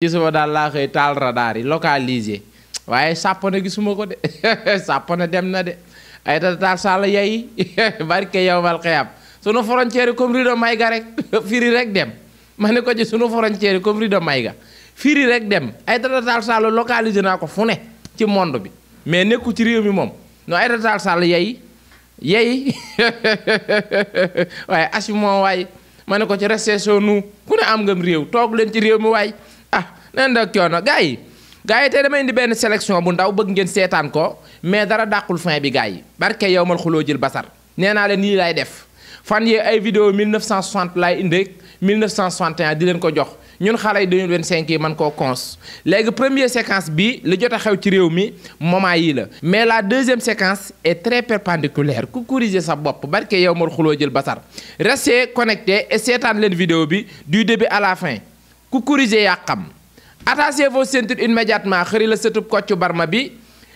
gisuma daal laa xëy taal radar yi localisé waaye sàppone gisuma ko de sàppone dem na de ay taal sall yayi barke yow mal xiyam sunu frontière comme rido mayga rek firi rek dem ma ne ko ci sunu frontière comme rido mayga firi rek dem ay taal sall localisé naa ko fu ne ci monde bi mais nekku ci réew mi moom non ay taal sall yayi waaye asimo waay ma ne ko ci resté soo nu ku ne am ngam réew toog leen ci réew mi waay nen da coono gars yi tey dama indi benn sélection bu ndaw bëgg ngeen seetaan ko mais dara dàqul fin bi gars yi barke yow mal xuloo jël basar nee naa leen nii lay def fan yee ay vidéo 1960 laay indi 1961 di leen ko jox ñun xale yi 2025 yi man koo cons léegi première séquence bi li jot a xew ci réew mi moment yii la mais la deuxième séquence est très perpendiculaire ku corriger sa bopp barke yow mal xuloo jël basar restez connecté et seetaan leen vidéo bi du début à la fin ku corriger yaa xam. Attachez vos ceintures immédiatement xëri la sëtub Kocc Barma bi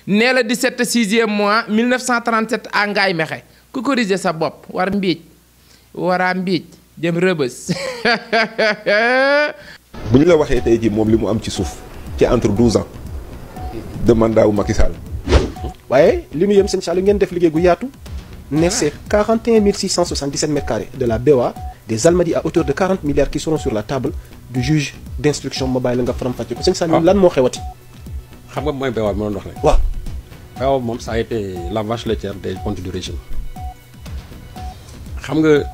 nee la 17 6e mois 1937 à Ngaay Mexe ku corriger sa bopp war mbiic waraa mbiic jëm rëbës bu ñu la waxee tey jii moom li mu am ci suuf ci entre 12 ans de mandat wu Macky Sall waaye li nu yëm seen Saliou ngeen def liggéey gu yaatu ne c'est 41 677 mètres carrés de la BOA des Almadies à hauteur de 40 milliards qui seront sur la table du juge d'instruction ma bàyyi la nga faram-fàcce ko sëñ Saliou lan moo xewati. xam nga mooy BOA bi ma doon wax rek. waaw. BOA moom ça a été la vache laitière des comptes du régime xam nga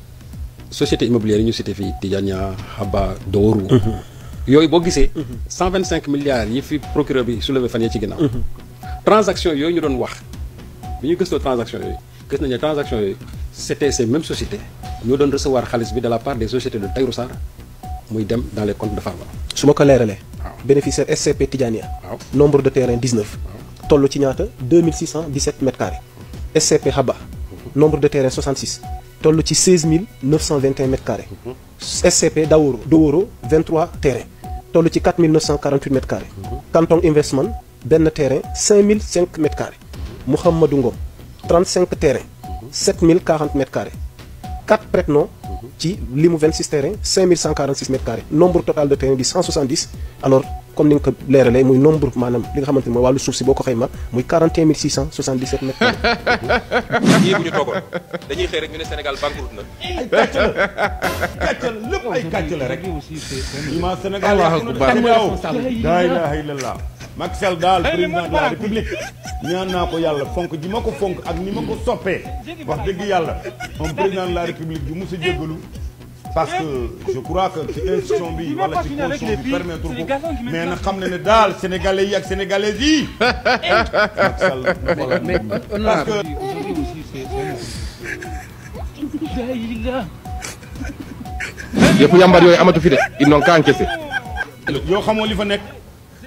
société immobilière yi ñu cité fii Tidjania Haba Dooru. yooyu boo gisee. 125 milliards yi fi procureur bi soulevé fan yii ci ginnaaw. transaction yooyu ñu doon wax bi ñu gëstoo transaction yooyu gis nañu ne transaction yooyu c'était ces mêmes sociétés ñoo doon recevoir xaalis bi de la part des sociétés de Tahirou Sarr muy dem dans les comptes de Farba. su ma ko leeralee. waaw bénéficiaire SCP Tidjania. waaw nombre de terrain 19. toll ci ñaata 2617 mètres carrés. SCP Haba. nombre de terrain 66. toll ci 16921 mètres carrés. SCP Daworo 23 terrain. toll ci 4948 mètres carrés. Canton Investment benn terrain 5005 mètres carrés. Mouhamadou Ngom 35 terrain 7040 mètres carrés. 4 prête-noms ci limu 26 terrain 5146 mètres carrés nombre total de terrain di 170 alors comme ni nga ko leeralee muy nombre maanaam li nga xamante ni mooy wàllu suuf si boo ko xayma muy 41 677 mètres carrés. yii bu ñu toogoon dañuy xëy rek ñu ne Sénégal banqueroute na. ay kàcc la kàcc la lépp ay kàcc la rek. ima Sénégal laa ilaha illallah Macky Sall daal président de la république ñaan naa ko yàlla fonk ji ma ko fonk ak ni ma ko soppee wax dëgg yàlla moom président de la république bi mos a jéggalu parce que je crois que ci institution bi wala ci constitution bi permettre ko mais na xam ne daal sénégalais yi ak sénégalaises yi Macky Sall parce que yëpp yambar yooyu amatu fi de ils n'ont qu'à encaisser. yoo xamoo li fa nekk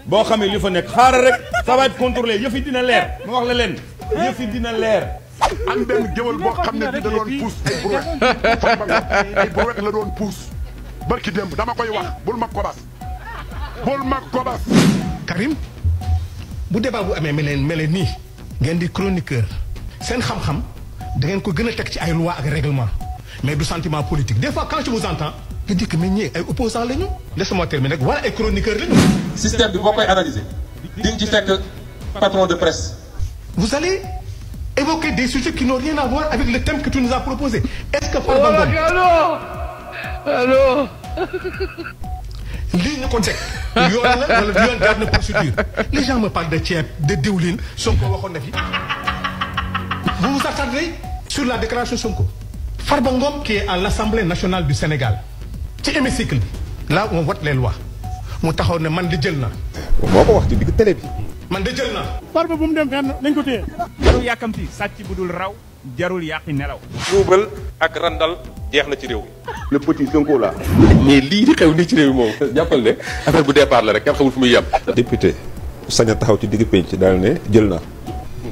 boo xamee li fa nekk xaaral rek ça va être contrôlé yëf yi dina leer ma wax la leen yëf yi dina leer. am benn géwël boo xam ne bi da doon puus ay brouette ay brouette la doon puus barki démb dama koy wax bul ma kobas Karim bu débat bu amee mel nii ngeen di chroniqueur seen xam-xam da ngeen ko gën a teg ci ay loi ak règlement mais du sentiment politique des fois quand je vous entends je dis que mais ñii ay opposants lañu laisse-moi terminer rek wala ay chroniqueurs lañu. système bi boo koy analyser di nga ci fekk patron de presse. vous allez évoquer des sujets qui n'ont rien à voir avec le thème que tu nous as proposé est-ce que Farba Ngom allo lii ñu ko teg yoon la wala yoon jaar na procédure les gens me parlent de ceeb de diwlin Sonko waxoon na fi vous vous attardez sur la déclaration Sonko Farba Ngom qui est à l'Assemblée nationale du Sénégal ci hémicycle bi là on vote les lois mu taxaw ne man di jël na moo ko wax ci digg télé bi. man de jël na Farba bu mu dem fenn nañ ko téye. jarul yàkkamti sàcc bu dul raw jarul yàqi nelaw. tuubal ak randal jeex na ci réew mi. le petit Sonko là. mais lii di xew nii ci réew mi moom jàppal ne affaire bu départ la rek kenn xamul fu muy yem. député sañ a taxaw ci digg penc daal ne jël na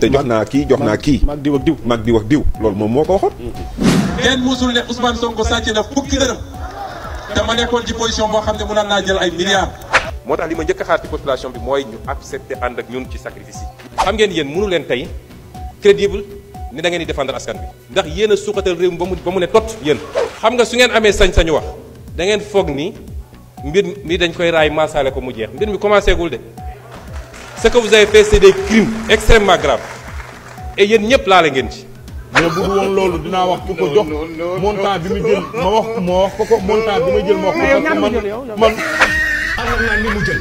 te jox naa kii jox naa kii. mag diw ak diw mag di wax diw loolu moom moo ko waxoon. kenn musul ne Ousmane Sonko sàcc na fukki dërëm te ma nekkoon ci position boo xam ne mënoon naa jël ay milliards. moo tax li ma njëkk a xaar ci population bi mooy ñu accepter ànd ak ñun ci sacrifice yi. xam ngeen yéen mënu leen tey crédible ni da ngeen di défendre askan bi ndax yéen a suuxatal réew mi ba mu ne tot yéen. xam nga su ngeen amee sañ-sañu wax da ngeen foog ni mbir mi dañ koy raay maasaale ko mu jeex mbir mi commencé gul de ce que vous avez fait c'est des crimes extrêmement graves et yéen ñëpp laale ngeen ci. mais bu dul woon loolu dinaa wax ku ko jox montant bi mu jël ma wax ko montant bi ma jël ma wax ko man alors naa ni mu jël.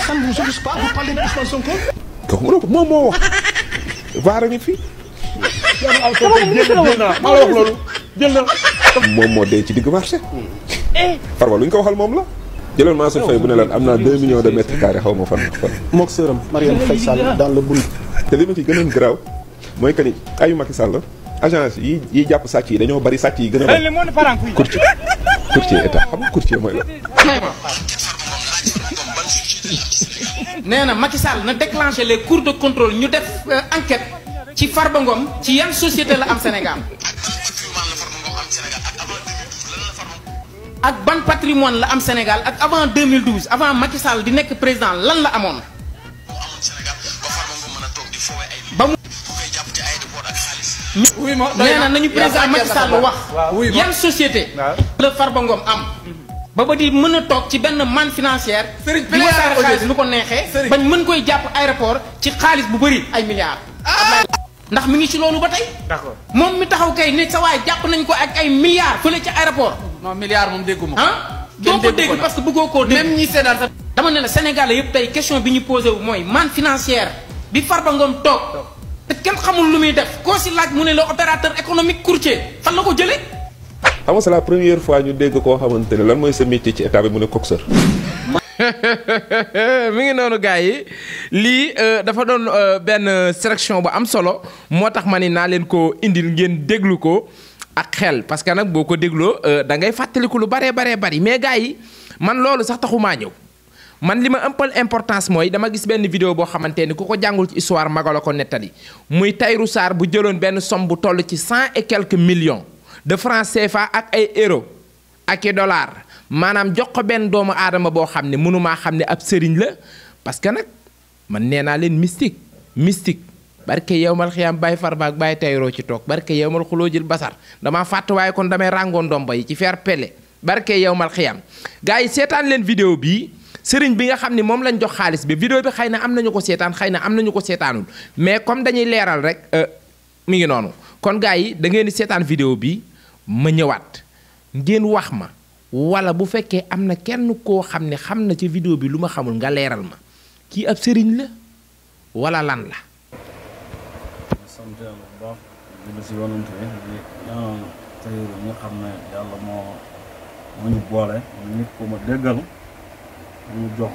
ça ne vous oblige pas vous parlez de Ousmane Sonko. donc mu ne ko moom moo wax vaara ngi fi. jël na maa la wax loolu jël na. moom moo dee ci digg marché. Farba lu ñu ko waxal moom la. jëlal Mansour Faye bu ne lan am naa 2 millions de mètres carrés xaw ma fan. mook sëram Marième Faye Sall dans le Bund. te li ma ci gënoon garaaw mooy que ni ayu Macky Sall agence yi jàpp sàcc yi dañoo bari sàcc yi gën a bari. courtier état xam nga courtier mooy la. nee na Macky Sall na déclencher les cours de contrôle ñu def enquête ci Farba Ngom ci yan société la am Sénégal. ak ban patrimoine la am Sénégal ak avant 2012 avant Macky Sall di nekk président lan la amoon. ba mu. nee na nañu président Macky Sall wax. yan société la Farba Ngom am. ba di mën a toog ci benn manne financière. di wasaare xaalis nu ko neexee. bañ mën koy jàpp aéroport ci xaalis bu bëri ay milliards. ndax mi ngi ci loolu ba tey. d'accord moom mi taxaw kay ne sa waay jàpp nañ ko ak ay milliards fële ci aéroport. non milliards moom dégguma ko. ah doo ko dégg parce que bëggoo koo dégg. même ñi seetaan sax. dama ne la Sénégalais yëpp tey question bi ñu posé wu mooy manne financière bi Farba Ngom toog. te kenn xamul lu muy def koo si laaj mu ne la opérateur économique courtier fan la ko jëlee. xam nga c'est la première fois ñu dégg koo xamante ne lan mooy sa métier ci état bi mu ne coxeur. mi ngi noonu gars yi lii dafa doon benn sélection bu am solo moo tax ma ni naa leen ko indil ngeen déglu ko ak xel parce que nag boo ko dégloo da ngay fàttaliku lu baree bari mais gars yi man loolu sax taxumaa ñëw man li ma ëmpal importance mooy dama gis benn vidéo boo xamante ni ku ko jàngul ci histoire magala ko nettali muy Tahirou Sarr bu jëloon benn somme bu toll ci 100 et quelques millions de francs CFA ak ay euros ak i dollars maanaam jox ko benn doomu aadama boo xam ne mënumaa xam ne ab sëriñ la parce que nag man nee naa leen mystique barke yow mal xiyaam bàyyi Farba ak bàyyi Tahirou ci toog barke yow mal xuloo jël basar damaa fàtt waaye kon damay ràngoon ndomba yi ci fer pele barke yow mal xiyaam gars yi seetaan leen vidéo bii sëriñ bi nga xam ne moom lañ jox xaalis bi vidéo bi xëy na am nañu ko seetaan xëy na am nañu ko seetaanul mais comme dañuy leeral rek mi ngi noonu kon gars yi da ngeen di seetaan vidéo bi ma ñëwaat ngeen wax ma wala bu fekkee am na kenn koo xam ne xam na ci vidéo bi lu ma xamul nga leeral ma kii ab sëriñ la wala lan la. sant yàlla bu baax di si yonent bi di ñaanal Tahirou ñi xam ne yàlla moo ñu boole nit ko ma déggal mu jox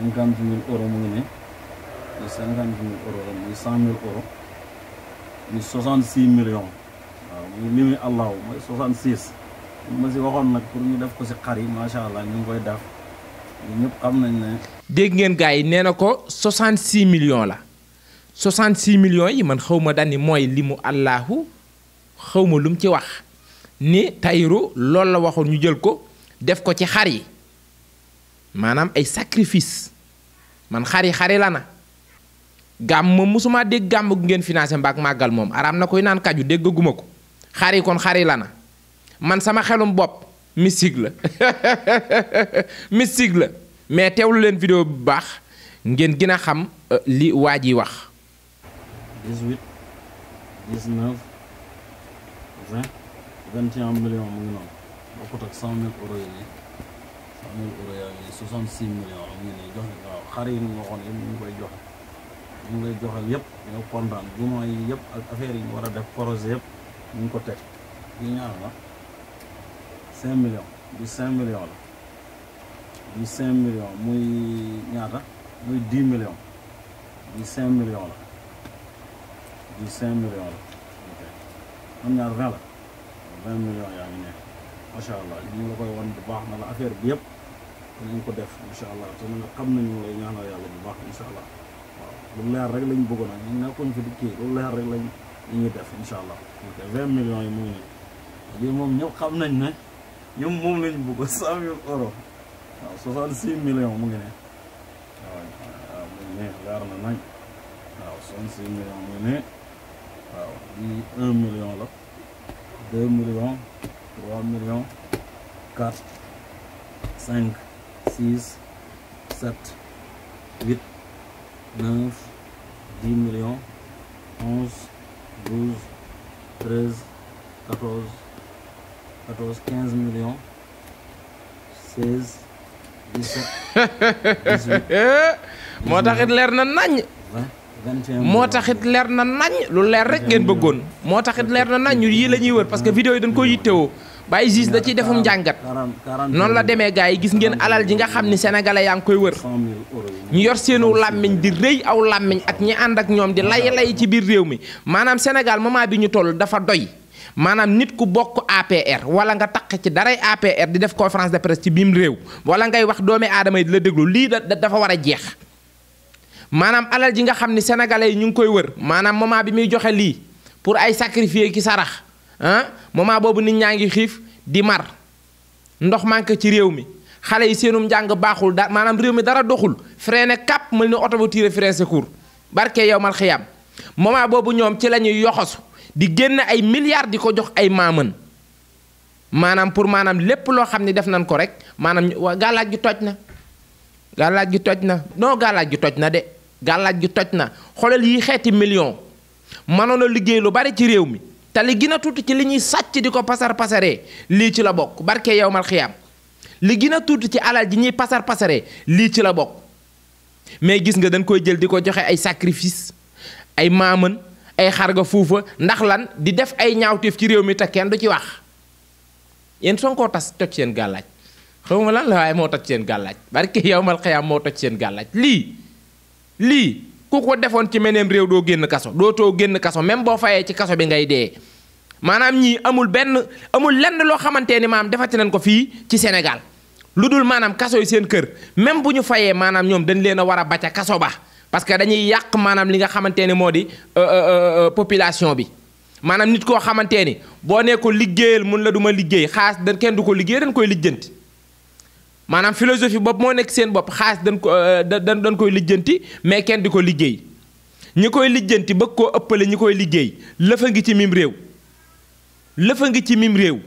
50 000 euros mu ngi nii di 50 000 euros la muy 100 000 euros muy 66 millions waaw muy li muy allahu mooy 66 ma si waxoon nag pour ñu def ko si xar yi macha allah ñu ngi koy def ñëpp xam nañ ne. dégg ngeen gars yi nee na ko 66 millions la 66 millions yi man xaw ma dani mooy li mu allahu xaw ma lu mu ci wax ni Tahirou loolu la waxoon ñu jël ko def ko ci xar yi maanaam ay sacrifice man xari la na gàmm moom mosuma dégg gàmm gu ngeen financé mbaak màggal moom araam na koy naan kaju déggaguma ko xari kon xari la na man sama xelum bopp mystique la mystique la mais teewlu leen vidéo bu baax ngeen gën a xam li waa ji wax. 18 19 20 21 millions mu ngi noonu bokkut ak 100 000 euros yi nii 100 000 euros yaa ngi 66 millions mu ngi nii joxe waaw xar yi ñu waxoon yëpp ñu ngi koy joxe ñu ngi koy joxal yëpp ñoo kontaan jumaa yi yëpp ak affaire yi ñu war a def projet yëpp ñu ngi ko teg yi ñaar la 5 millions bi 5 millions la bi 5 millions muy ñaata muy 10 millions bi 5 millions la bi 5 millions la ok am ñaar 20 la 20 millions yaa ngi nekk macha allah ñu ngi la koy wan bu baax na la affaire bi yëpp dinañ ko def incha allah te nga xam nañu lay ñaanal yàlla bu baax incha allah waaw lu leer rek lañ bëggoon a ñu nekkoon fi di kii lu leer rek lañ ñuy def incha allah ok 20 millions yi mu ngi nii lii moom ñëpp xam nañ ne ñoom moom lañ bëgg 100 000 euros waaw 66 millions mu ngi ne waaw waaw mu ngi ne leer na nañ waaw 66 millions mu ngi ne waaw lii 1 million la 2 millions 3 millions 4 5 6 7 8 9 10 millions 11 12 13 14 15 millions 16 17 18 moo taxit leer na nañ 21 moo taxit leer na nañ lu leer rek ngeen bëggoon moo taxit leer na nañ ñu yii la ñuy wër parce que vidéo yi dañ ko yittewoo Baye Ziz da ciy defum njàngat noonu la demee gars yi gis ngeen alal ji nga xam ni sénégalais yaa ngi koy wër ñu yor seenu làmmiñ di rëy aw làmmiñ ak ñi ànd ak ñoom di lay ci biir réew mi maanaam Sénégal moment bi ñu toll dafa doy maanaam nit ku bokk APR wala nga taq ci daray APR di def conférence de presse ci biim réew wala ngay wax doomi aadama yi di la déglu lii dafa war a jeex maanaam alal ji nga xam ni sénégalais yi ñu ngi koy wër maanaam moment bi muy joxe lii pour ay sacrifier ki sarax ah moment boobu nit ñaa ngi xiif di mar ndox manque ci réew mi xale yi seenum njàng baaxul da maanaam réew mi dara doxul freiné cap mel ni oto bu tiré frein secours barke yow mal xiyam moment boobu ñoom ci la ñuy yoxosu di génn ay milliards di ko jox ay maamën maanaam pour maanaam lépp loo xam ne def nañ ko rek maanaam gàllaaj gi toj na gàllaaj gi toj na non gàllaaj gi toj na de gàllaaj gi toj na xoolal yi xeeti million mënoon a liggéey lu bari ci réew mi te li gën a tuuti ci li ñuy sàcc di ko pasaree lii ci la bokk barke yow mal xiyaam li gën a tuuti ci alal ji ñuy pasaree lii ci la bokk mais gis nga dañ koy jël di ko joxe ay sacrifice ay maamën ay xarga fuufa ndax lan di def ay ñaawteef ci réew mi te kenn du ci wax yéen Sonko tas toj seen gàllaaj xawma lan la waaye moo toj seen gàllaaj barke yow mal xiyaam moo toj seen gàllaaj lii ku ko defoon ci meneen réew doo génn kaso dootoo génn kaso même boo fayee ci kaso bi ngay dee maanaam ñii amul lenn loo xamante ni maanaam defati nañ ko fii ci Sénégal lu dul maanaam kaso yi seen kër même bu ñu fayee maanaam ñoom dañ leen a war a ba ca kaso ba parce que dañuy yàq maanaam li nga xamante ni moo di population bi maanaam nit koo xamante ni boo nee ko liggéeyal mun la duma liggéey xaas dañ kenn du ko liggéey dañ koy lijjanti maanaam philosophie bopp moo nekk seen bopp xaas dañ koy lijjanti mais kenn di ko liggéey ñi koy lijjanti bëgg koo ëppale ñi koy liggéey lëfa ngi ci mim réew lëfa ngi ci mim réew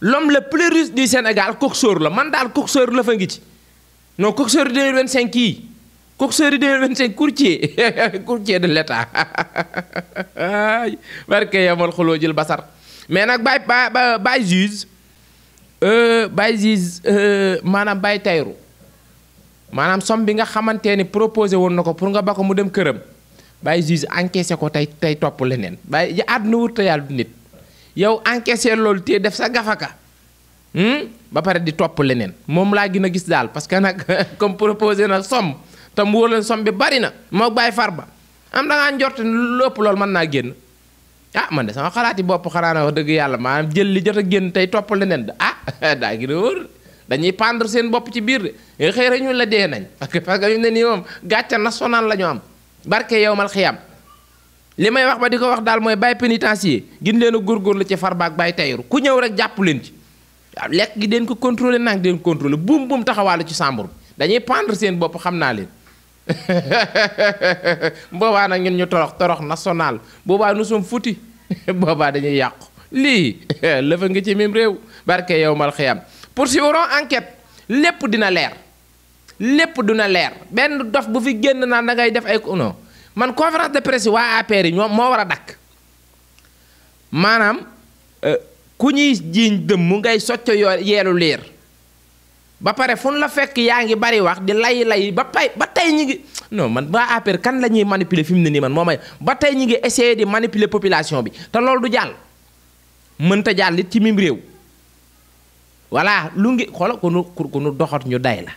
l'homme le plus riche du Sénégal coxeur la man daal coxeur lëfa ngi ci non coxeur 2025 yi coxeur 2025 courtier de l'État barke yamal xuloo jël basar mais nag Baye Ziz Baye Ziz maanaam Baye Tahirou maanaam somme bi nga xamante ni proposé woon na ko pour nga ba ko mu dem këram Baye Ziz encaissé ko tey topp leneen Baye àdduna wut te yàlla du nit yow encaissé loolu te def sa gafaka ba pare di topp leneen moom laa gën a gis daal parce que nag comme proposé na somme te mu wóor leen somme bi bari na moo Baye Farba am da ngaa njort lu ëpp loolu mën naa génn ah man de sama xalaati bopp xanaa na wax dëgg yàlla maanaam jël li jot a génn tey topp leneen daa gën a wóor dañuy pendre seen bopp ci biir de xëy na ñu la dee nañ parce que ñu ne nii moom gàcce national la ñu am barke yow mal xiyam li may wax ba di ko wax daal mooy Baye pénitencier gin leen a góorgóorlu ci Farba ak Baye Tahirou ku ñëw rek jàpp leen ci waaw lekk gi den ko contrôler nag den contrôler buum taxawaalu ci sàmbur dañuy pendre seen bopp xam naa leen boobaa nag ñun ñu torox national boobaa nous sommes foutus boobaa dañuy yàqu lii lëfa nga ci même réew barke yow mal xiyam poursuivrons enquête lépp dina leer benn dof bu fi génn naan da ngay def ay non man conférence de presse waa APR yi ñoom moo war a dakk maanaam ku ñuy jiiñ dëm mu ngay socco yeelu liir ba pare fu la fekk yaa ngi bari wax di lay ba tey ñi ngi non man waa APR kan la ñuy manipuler fi mu ne nii man moo may ba tey ñi ngi essayer di manipuler population bi te loolu du jàll mënta jàll it ci mim réew voilà lu ngi xoola ku nu doxat ñu day la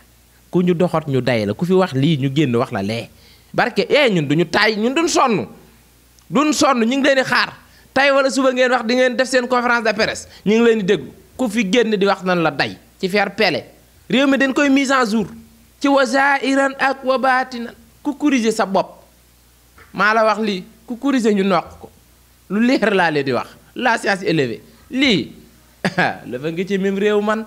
ku ñu doxat ñu day la ku fi wax lii ñu génn wax la lee barke ñun duñu taay ñun duñ sonn ñu ngi leen di xaar tey wala suba ngeen wax di ngeen def seen conférence de presse ñu ngi leen di déglu ku fi génn di wax nan la day ci faire pele réew mi dañ koy mise en jour ci wazairan ak wa baatinan ku corriger sa bopp maa la wax lii ku corriger ñu noq ko lu leer laa leen di wax la science élevée lii la fa ngi ci même réew man